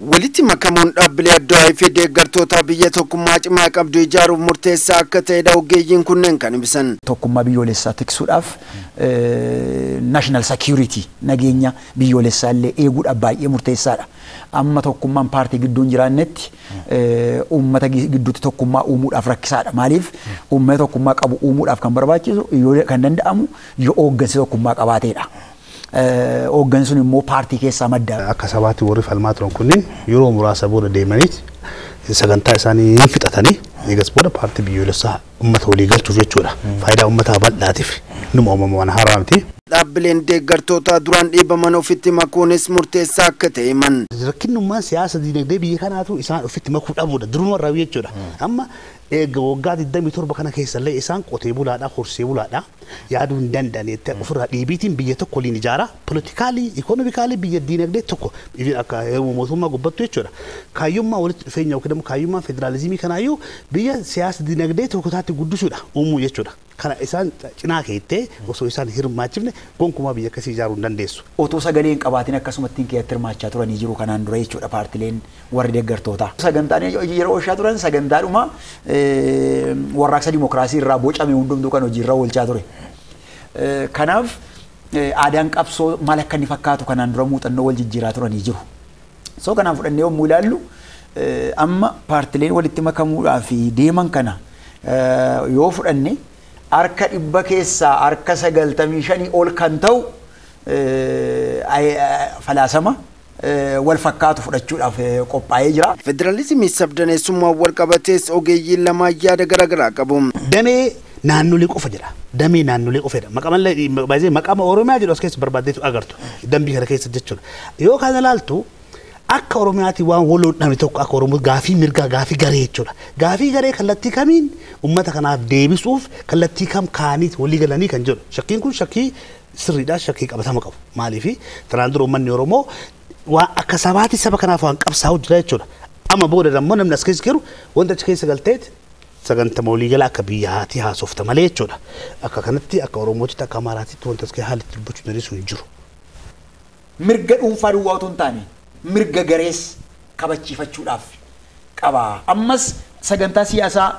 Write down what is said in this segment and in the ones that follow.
Walitti makamuun dhaabbilee adda fi deeggartoota biyya tokkummaa cimaa qabdu ijaaruuf murteessaa akka ta'edha ogeeyyiin kunneen kan ibsan. Tokkummaa biyyoolessaa tiksuudhaaf, national security, nageenya biyyoolessaa illee eeguudhaaf baay'ee murteessaadha. Amma tokkummaan paartii gidduu hin jiraannetti uummata gidduutti tokkummaa uumuudhaaf rakkisaadha. Maaliif, uummata tokkummaa qabu uumuudhaaf kan barbaachisu yoo kan danda'amu yoo hooggansi tokkummaa qabaateedha. Hooggansi sun immoo paartii keessaa madda. Akka sabaatti warri falmaa turan kunneen yeroo muraasa booda deemaniit sagantaa isaanii hin fixatanii, eegas booda paartii biyyoolessaa uummata walii galchuuf jechuudha. Faayidaa uummataa bal'aatiif numa uumama, waan haaraa miti. Dhaabbileen deeggartoota duraan dhiibaman ofitti makuunis murteessaa akka ta'e himan. Rakkinnummaan siyaasa dinagdee biyya kanaatu isaan ofitti makuu dhabuudha. Duruma irraa jechuudha. Amma eega waggaa 27 kana keessallee isaan qotee bulaadhaa, horsee bulaadhaa yaaduu hin danda'an jettee ofirraa dhiibiitiin biyya tokko waliin ijaaraa, politically, economically, biyya dinagdee tokko akka mootummaa gubbattu jechuudha. Kaayyummaa walitti dhufeenya yookiin immoo kaayyummaan federaalizimii kanaayyuu biyya siyaasa dinagdee tokko taatti guddisuudha uumuu jechuudha. Kana isaan cinaa keettee osoo isaan hirmaachifne gonkumaa biyya akkasii ijaaruu hin dandeessu. Otoo sagalee hin qabaatin akkasumatti hin keessatti hirmaachaa turanii jiru kanaan dura jechuudha, paartileen warri deeggartootaa. Sagantaan yeroo oolchaa turan sagantaadhuma warraaqsa dimokiraasii irraa bocame hundumtuu kan hojiirra oolchaa ture. Kanaaf aadaan qabsoo maal akka inni fakkaatu kanaan dura muuxannoo wal jijjiiraa turanii jiru. So kanaan fudhannee yommuu ilaallu, amma paartileen walitti makamuudhaaf deeman kana yoo fudhanne, harka 100 keessaa harka 95 ol kan ta'u falaasama wal fakkaatu fudhachuudhaaf qophaa'ee jira. Federaalizimii sabdaneessummaa wal qabatees ogeeyyiin lamaa yaada garaagaraa qabu. Damee naannolee qofa jedha. Damee naannolee qofa jedha. Maqamallee baay'ee maqama Oromiyaa jedhu as keessa barbaaddeetu agartu. Dambii kana keessa jechuudha. Yoo kana ilaaltu, akka Oromiyaatti waan waloon dhabne tokko akka Oromoo gaafii mirgaa, gaafii garee jechuudha. Gaafii garee kallattii kamiin uummata kanaaf deebisuuf kallattii kam kaaniit walii galanii kan jedhu. Shakkiin kun shakkii sirriidha, shakkii qabatama qabu. Maaliif, tanaan dura uummanni Oromoo waan akka sabaatti saba kanaaf waan qabsaa'u jira jechuudha. Amma booda immoo namni as keessa jiru wanta achi keessa galteet sagantama waliigalaa akka biyyaatti haasofta malee jechuudha. Akka kanatti akka Oromootti, akka Amaaraatti wanta as keessa haalli itti dubbachuu dandeessu hin jiru. Mirga dhuunfaa duwwaa otoo hin taane mirga garees kabachiifachuudhaaf qaba. Ammas sagantaa siyaasaa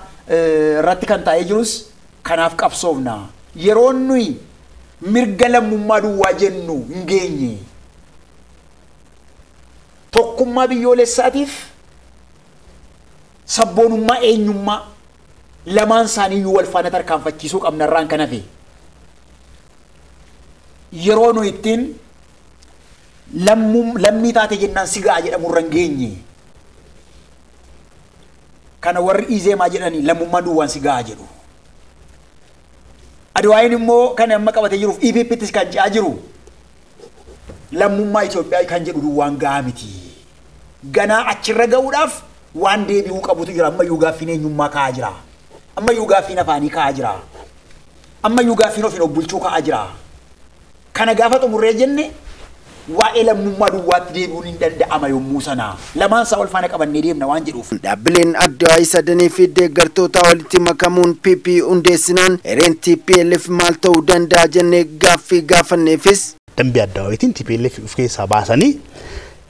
irratti kan taa'ee jirus kanaaf qabsoofna. Yeroo nuyi mirga lammummaa duwwaa jennu hin geenye. Tokkummaa biyyoolessaatiif sabboonummaa eenyummaa lamaan isaanii iyyuu wal faana tarkaanfachiisuu qabna irraan kan hafe. Yeroo nu ittiin lammii taate jennaan si ga'a jedhamu irra hin geenye. Kana warri Izeemaa jedhanii lammummaan duwwaan si ga'a jedhu. Adwaayin immoo kan amma qabatee jiruuf EPPttis kan ce'aa jiru lammummaa Itoophiyaa kan jedhu duwwaan ga'a miti. Ganaa achirra ga'uudhaaf waan deebi'uu qabutu jira. Ammayyuu gaaffiin eenyummaa ka'aa jira. Ammayyuu gaaffiin afaanii ka'aa jira. Ammayyuu gaaffiin ofiin of bulchuu ka'aa jira. Kana gaafa xumurree jenne waa'ee lammummaa duwwaatti deebi'uun hin danda'ama yommuu sana. Lamaan isaa wal faana qabannee deemna waan jedhuuf. Dhaabbileen adda sadanii fi deeggartoota walitti makamuun PP hundeessinaan hireen TPLF maal ta'uu danda'a jennee gaaffii gaafanneefis, Dambii addawaayitiin TPLF of keessaa baasanii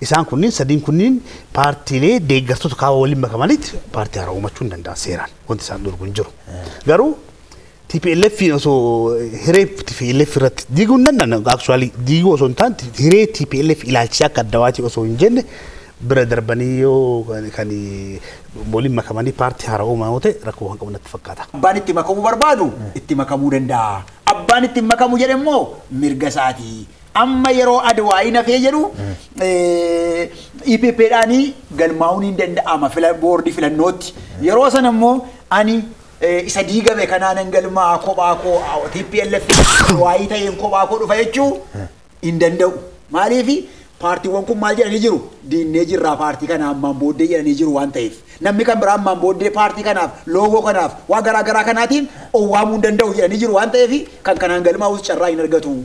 isaan kunniin sadiin kunniin paartiilee deeggartoota kaaba waliin makamanitti paartii haaraa uumachuu hin danda'an, seeraan wanti isaan dhorku hin jiru. Garuu TPLF osoo hiree TPLF irratti diiguu hin danda'an, actually diiguu osoo hin taane, hiree TPLF ilaalchisee akka addawaati osoo hin jenne bira darbanii yoo kan waliin makamanii paartii haaraa uuman yoo ta'e, rakkoo kan qabu natti fakkaata. Abbaan itti makamuu barbaadu itti makamuu danda'a. Abbaan itti makamu jedhe immoo mirga isaati. Amma yeroo adwaayii nafee jedhu EPP-dhaanii galmaa'uun hin danda'ama boordii filannootti. Yeroo sana immoo ani isa diigame kanaan galmaa kophaa koo TPLF waayii ta'een kophaa koo dhufa jechuu hin danda'u. Maaliifi, paartiiwwan kun maal jedhanii jiru? Diinnee jirraa paartii kana ammaan booddee jedhanii jiru waan ta'eef. Namni kan biraa ammaan booddee paartii kanaaf, loogoo kanaaf, waa garaa garaa kanaatiin owwaamuu hin danda'u jedhanii jiru waan ta'eef, kan kanaan galmaa'us carraa hin argatu.